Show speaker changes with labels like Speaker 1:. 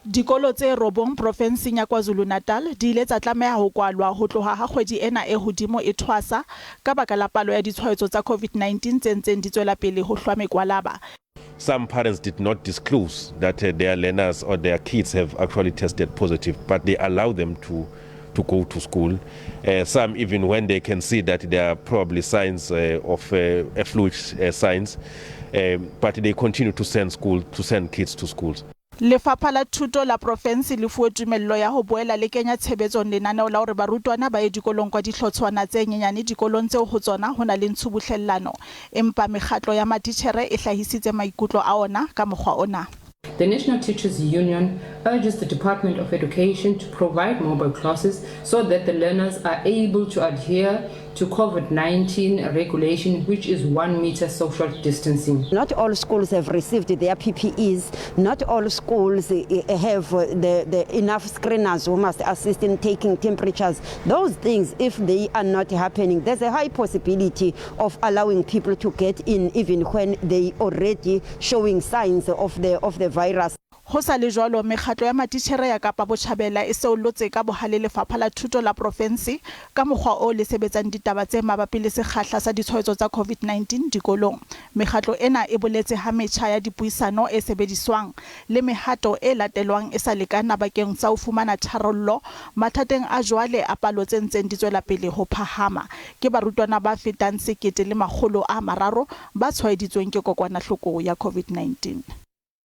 Speaker 1: Dikolo tse robong profensing ya KwaZulu-Natal di ile tsa tlameha ho kwalwa ho tloha ha kgwedi ena e hodimo e thwasa ka baka la palo ya ditshwaetso tsa COVID-19 tse ntseng di tswela pele ho hlwa mekwalaba.
Speaker 2: Some parents did not disclose that their learners or their kids have actually tested positive, but they allow them to to go to school. Some even when they can see that there are probably signs of flu signs, but they continue to send school to send kids to schools.
Speaker 1: Lefapha la Thuto la profensi le fuwe tumello ya ho boela le kenya tshebetsong lenaneo la hore barutwana ba ye dikolong kwa dihlotshwana tse nyenyane dikolong tseo ho tsona ho na le ntshubuhlellano. Empa mekgatlo ya matitjhere e hlahisitse maikutlo a ona ka mokgwa ona.
Speaker 3: The National Teachers Union urges the Department of Education to provide mobile classes so that the learners are able to adhere to COVID-19 regulation, which is 1 meter social distancing.
Speaker 4: Not all schools have received their PPEs. Not all schools have the enough screeners who must assist in taking temperatures. Those things, if they are not happening, there's a high possibility of allowing people to get in even when they already showing signs of the virus.
Speaker 1: Ho sa le jwalo, mekgatlo ya matitjhere ya Kapa Botjhabela e seollotse ka bohale Lefapha la Thuto la profensi ka mokgwa oo le sebetsang ditaba tse mabapi le sekgahla sa ditshwaetso tsa COVID-19 dikolong. Mekgatlo ena e boletse ha metjha ya dipuisano e sebediswang le mehato e latelwang e sa lekana bakeng sa ho fumana tharollo mathateng a jwale a palo tse ntseng di tswela pele ho phahama. Ke barutwana ba fetang 1300 ba tshwaeditsweng ke kokwanahloko ya COVID-19.